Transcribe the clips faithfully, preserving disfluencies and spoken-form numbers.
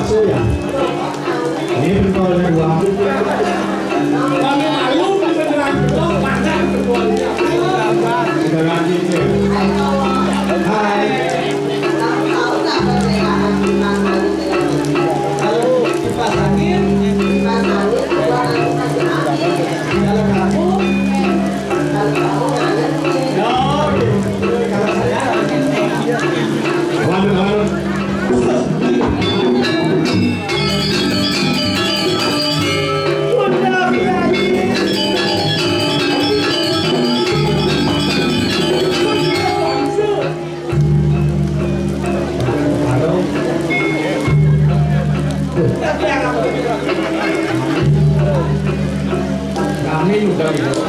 Sudah. Ini pentolnya dua. Kami malu di beneran betul, panas betul. Kita lanjut ya. Hai. Kalau kipas angin, kalau kamu, kalau kamu nggak ngerti. Ya, oke. Kalau saya, waduh, waduh. Kami juga gitu.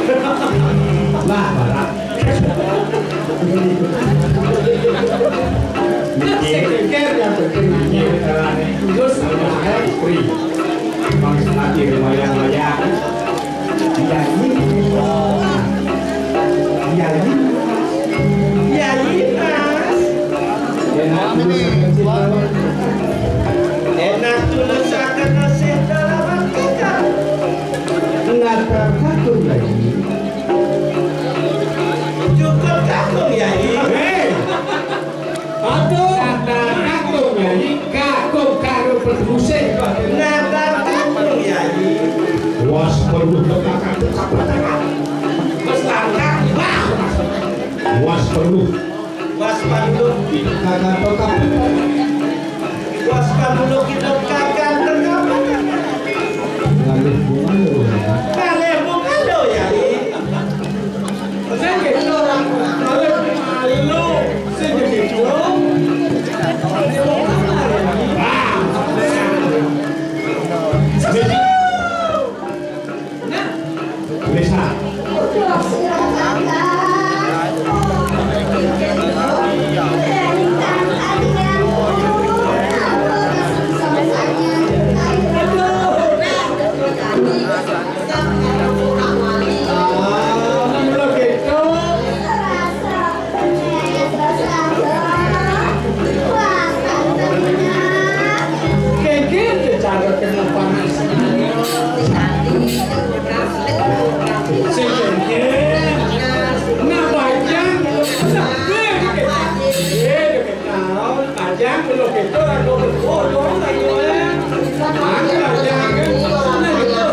Lah, barang. Mikir, mikir yang penting nanya carane. Terus, free. Bang Sumati, lumayan, lumayan. Iya, iya. Iya, iya. Iya, iya, Mas. Enak dulu, enak dulu, seakan nasib dalam hati. Ngatar kakung lagi. Cukup kakung, Yai. Hei! Aduh, ngatar kakung, Yai. Kakung karo peduse. Ngatar kakung, Yai. Was perlu tekakan, tekakan. Wes tangkap. Wah. Was perlu. Was panduluk. Kakak tokak. Was panduluk kita kakak tengah. Ngalih bungalo ya. Ngalih bungalo ya, I. Sing gitu. Ngalih bungalo. Sing gitu. Nah. Tulisan. Kengkeng secara kena panas. Sing kengkeng. Nah, bajang. Nah, eh, deket. Eh, deket. Nah, bajang belum gitu, lalu berbodoh lagi, eh. Nah, bajang, kan? Nah, gitu.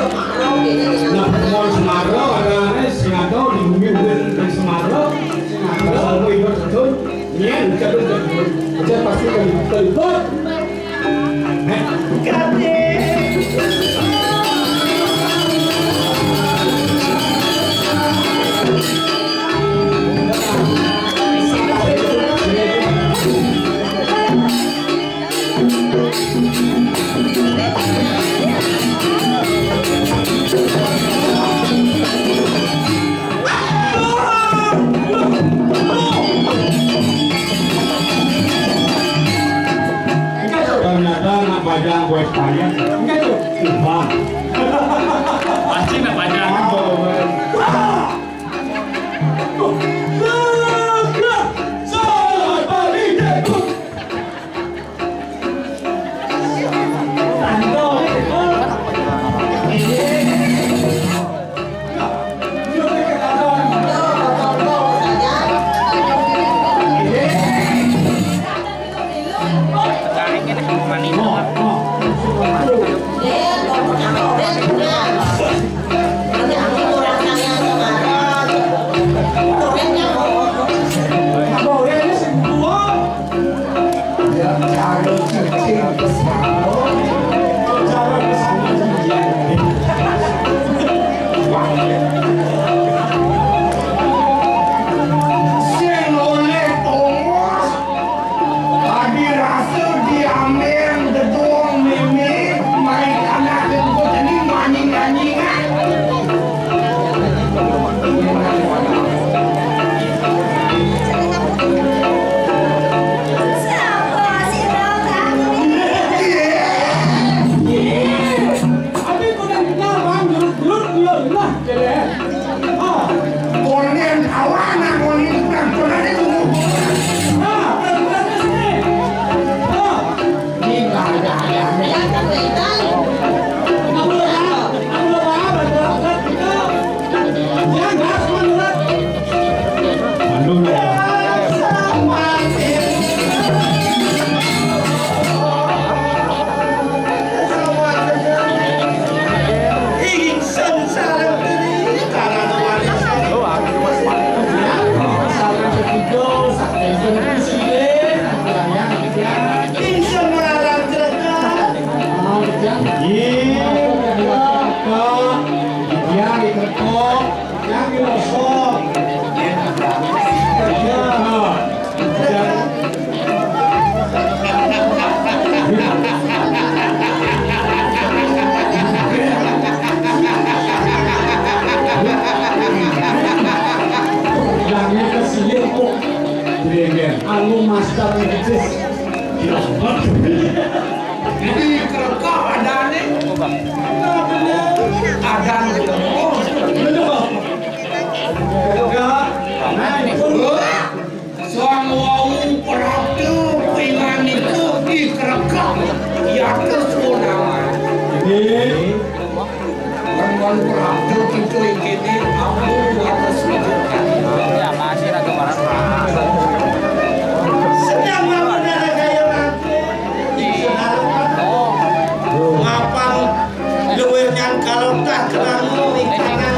Nah, mau Semarang, ada aneh, sing ada di bumi, udah dari Semarang. Pasal mau ibu betul, nyen, betul, betul. Betul, pasti kali, kali, betul. Heh. Kate. Ternyata nak pajang kue Spanya. Enggak tuh. Wah. Pasti nak pajang. Wah. Jangan kesilip kok. Anu master Inggris. Di Krekek adané. Ada gitu. Oh, bener. Krekek. Nah, itu. Sang wau prapta pinandika di Krekek, yatus unaman. Nggih. Lan wau prapta kita ing kéné ambu atas wijukan. Sedang lamun ada gaya mati. Mapan luwih nyangkal tak kerana ing kanan.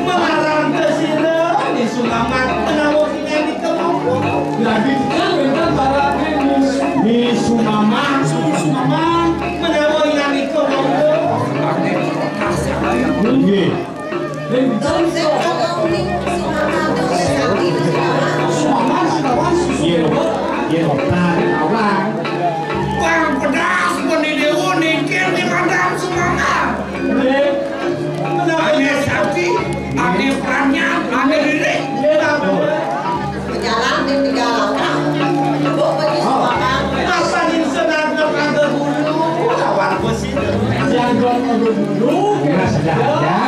Melarang kesira, di Sumamat, menawa kinyanika monggo. Lagi kita wénten barangé di Sumamat. Sumamat, menawa kinyanika monggo. Nggih. Yen, yen ora awang. Bang pedas pun di dewa ningkir di madam semangat. Ane sakti, ane pranyat, ane lirik. Pejalan di tiga langkah. Buk bagi semangat. Apa ning senang ke pagar bulu? Lawan besi. Jangan bulu. Ya, sudah, ya.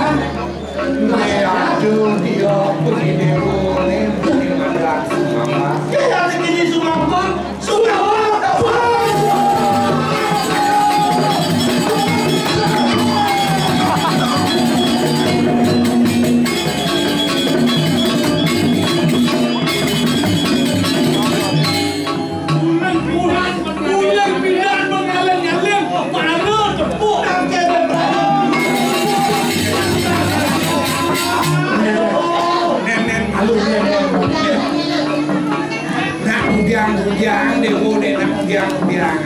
Bulan, bulan, bulan, bulan, mengalir-ngalir, mana tepuk. Nen, nen, aduh, nen, nen. Nak udiang-udiang, deh, udah nak udiang-udiang.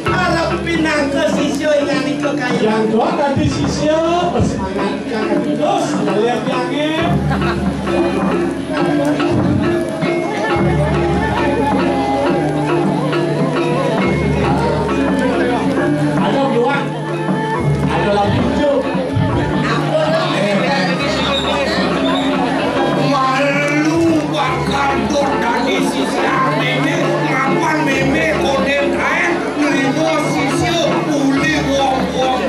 Arep pinangka sisya ing anika kaya. Yang dua tadi sisya, bersemangat, jangan terus, melihat yang ini. Ada dua. Ada lagi tujuh. Malu bakal dot dadi sisya mémé, mapan mémé koden kain, nrimo sisya uli wong-wong.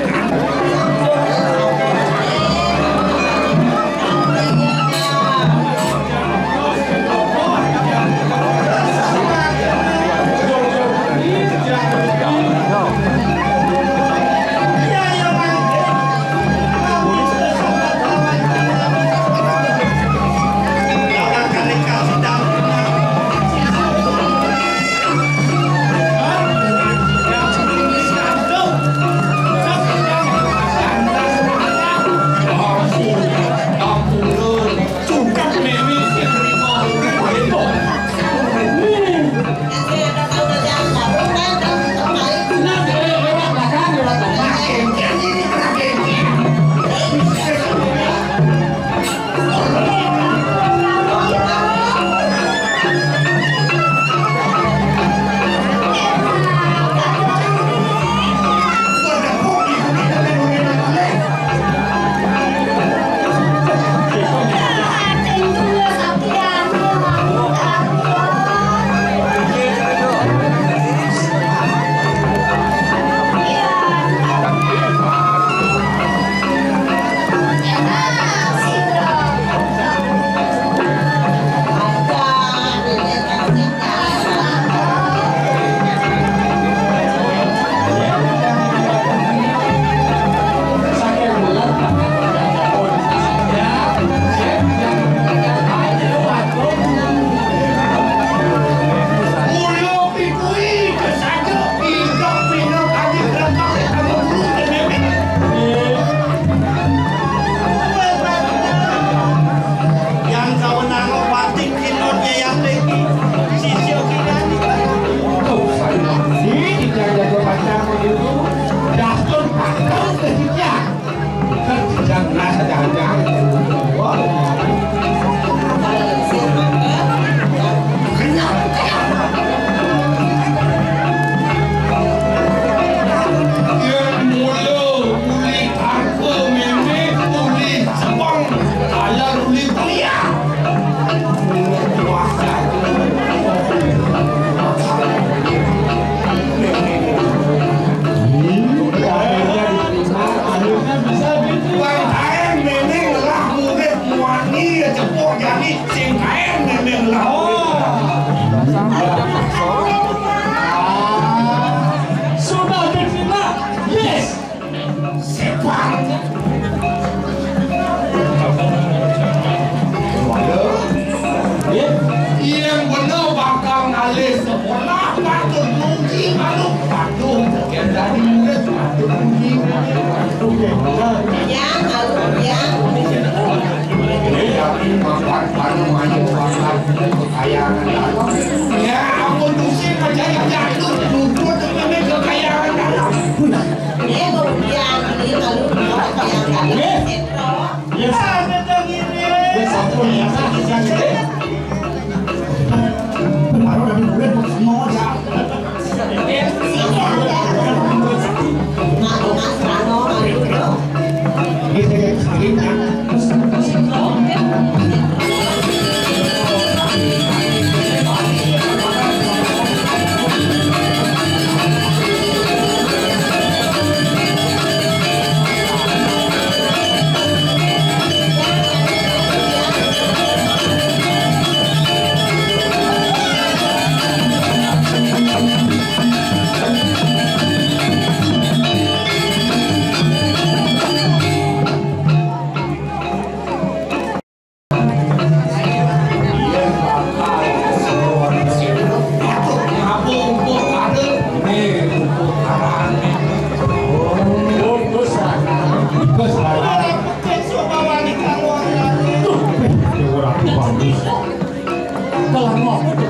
Kalau ngopo to?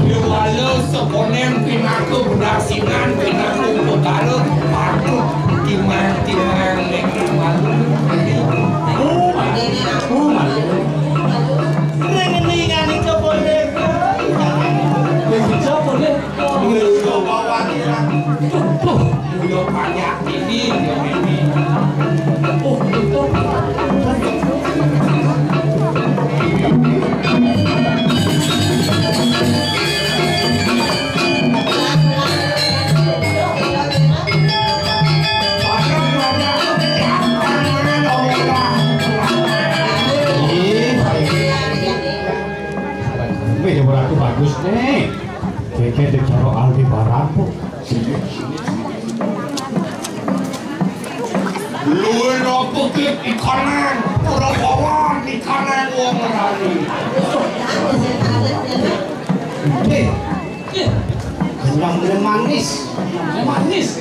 Déwala sekonen pinaka bedasinan, pinaka upakara, patut timang-timang nek malu. Oh, malu. Oh, malu. Ning ningani kebone. Ning sapa, Nek? Ning sapa wae. Tuh, tuh. Udah banyak ini, ini. Oh, itu. Wih, ya, berarti bagus nih. Kayaknya di Aldebaran tuh. Luwih apa ki ikanan, ora bawan ikanan wong lali. Oke. Kurang manis. Manis.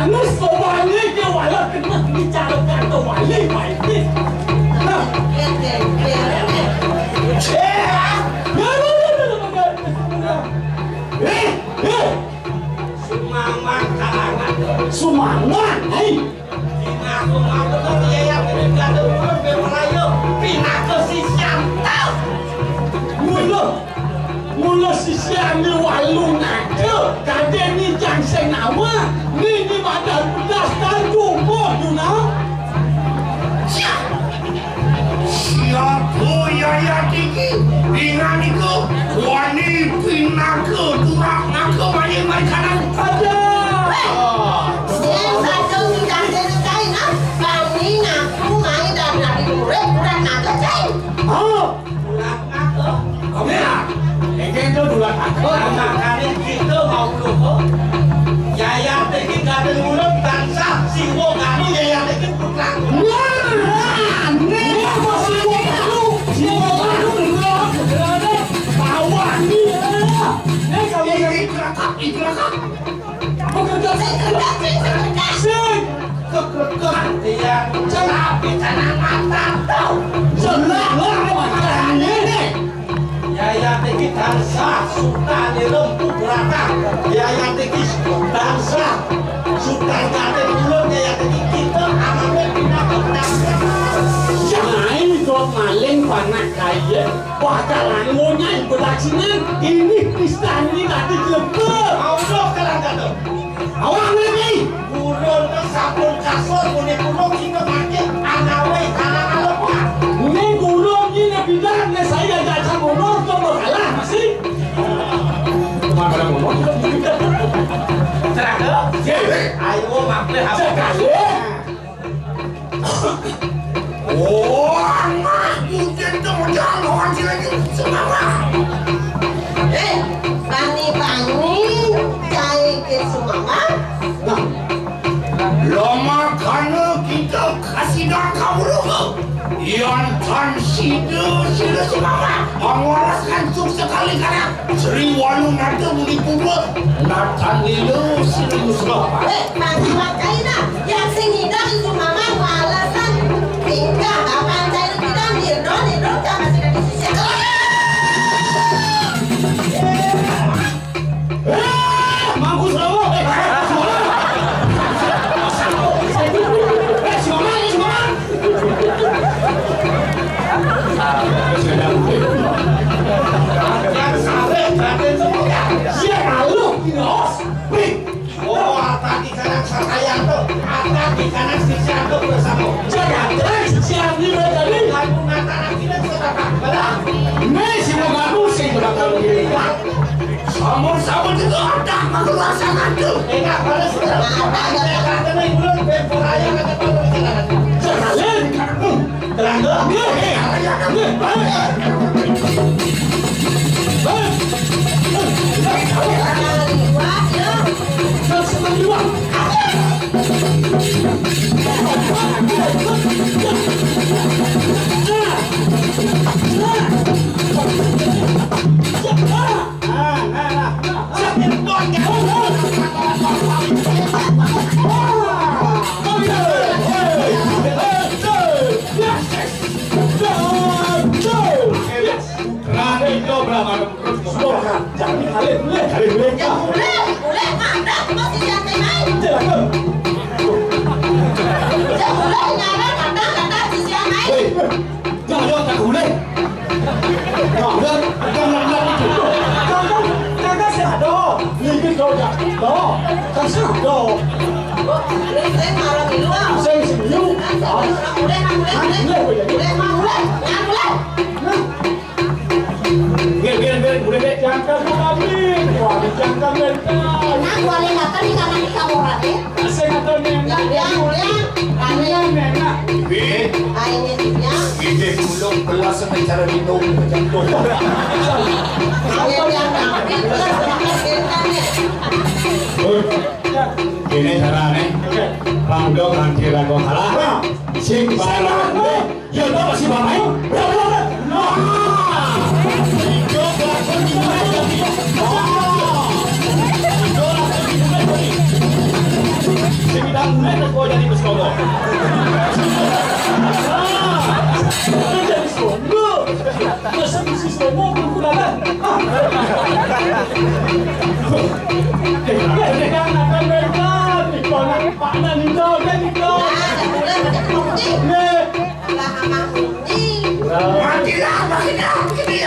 Anu sobane ke wala kena bicara kata wali baik ni. Nah. Eh, ya, ya, ya, ya, ya. Eh, eh. Sumaman kalangan. Sumaman, hai. Dina aku mampu ke biaya peningkatan urut be Melayu. Pinaka si Siantel. Mula. Mula sisi ane walu ngaja, kadén ni jang sing nawa, ni ni badan pedas dan jumbo, you know. Siapa yayat iki? Ingat iku, wani pinaka, turak naka, wani maikanan. Ada. Sing sadung ni jang sing kain, ah. Kami ngaku mai dan nabi murid, udah naka, kain. Oh. Dulat mata. Apa ya? Ini tu dulat mata. Makanya kita mau lupa. Yayat ini gada mulut bangsa siwa kamu yayat ini putra. Wah, ini apa siwa kamu? Siwa kamu putra. Bawah ni. Ini kalau ini kerakak, ini kerakak. Sing. Kekekan dia. Tapi tanah mata tau. Jelas lah, makanya. Yayat iki tansah sutan lempu beratang. Yayat iki tansah sutan kate mulut. Yayat iki kita amane pindah ke penjara. Jangan kok maling panak kaya. Wah, kalangonya ibu laksinan. Ini pistan ini tadi jelebel. Allah kalang kata. Awak ngerti? Gurun ke sampun kasur, muni gunung kita makin anawe tanah alam. Ini gurun ini bidan, ne saya jajan umur, coba kalah, masih. Mana umur? Terakhir? Ayo, mampir, apa? Sekali. Oh, anak, mungkin kemudian orang sila itu semama. Eh, bani-bani, cai ke semama. Nah, lama kana kita kasidang kawruh. Yan tan sida sila semama. Mengeluarkan suksa kali kana. Sri Walu nata budi purwa, natan lila sila musbah. Eh, masih pakai dah. Yang sing ngidang itu mama alasan tingkah kapan saya tidak ngidon, ngidon kan masih ada di sisi. Eh, mampus lah, eh, eh, semua. Eh, semua, eh, semua. Siap, halo, Kiros. Wih. Oh, ataki kanak satayan to. Ataki kanak sisian to bersama. Jangan, eh, sisian ni, eh, tadi. Lagu Nataran kita sudah tak belah. Ini si Mugabu sih bakal dilihat. Samun-samun itu otak mengeluarkan itu. Enggak, balas sudah. Ada kata nih, belum, bemporaya kata baru. Jangan, eh. Terang doang. Nih, nih, nih, nih. Rani dobra mano. Jangan kali boleh, kali boleh. Ya boleh, boleh, mantap, masih santai main. Ya boleh, nyaran, mantap, mantap, sisi main. Hei. Jangan, jangan, tak boleh. Jangan, jangan, jangan, jangan itu. Jangan, jangan, saya ada. Ini kau jangan. Tahu? Kasih ada. Ini saya marah di luar. Saya sini. Boleh, boleh, boleh, boleh. Boleh, boleh, boleh. Nah. Nggih, nggih, nggih, boleh, nggih. Jangkang kami. Wah, jangkang mental. Nah, boleh makan di kamar di kamar, ya. Sing atau nih? Lah, dia mulia. Kalian enak. Wi. Ayo, dia. Ide bulung belas sama cara minum macam tu. Ayo, dia. Ini carane. Pangga kanthi raga kalah. Sing barang. Ya, tak masih bang main. Nah. Ijo bakal dimulai lagi. Nah. Ijo bakal dimulai lagi. Mulai tak kau jadi bersekongkol. Ah, kau jadi sekongkol. Masa mesti sekongkol, kau kurang kan? Ah. Eh, eh, eh, jangan makan mereka. Ni kau nak, Pak Nan ni kau, kan ni kau. Ni. Matilah, matilah. Ni.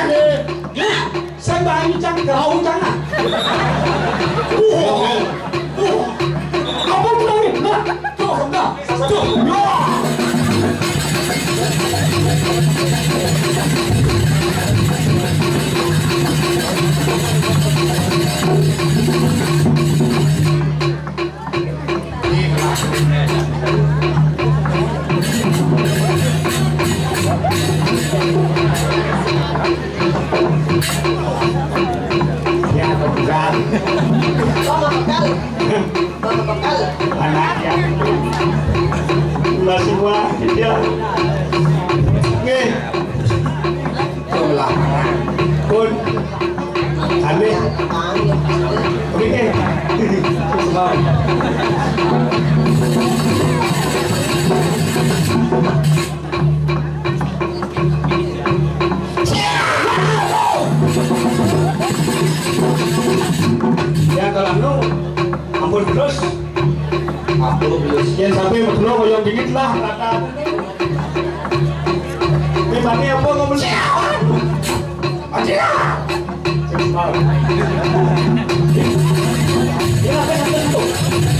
Ni. Saya bahangi cang, kau cang ah. Uh, uh, apa tu lagi? Nah, tu, nah, tu, ya. Ya, kebetulan. Mama bekal. Mama bekal. Anak ya. Masih wah, ya. Oke. Itulah. Pun. Aneh. Oke. Ya, kalau anu, ampun terus. Ampun terus. Yang sampai betul yang dingin lah, kata. Ini pakai apa ngomong? Aja. Ya, apa yang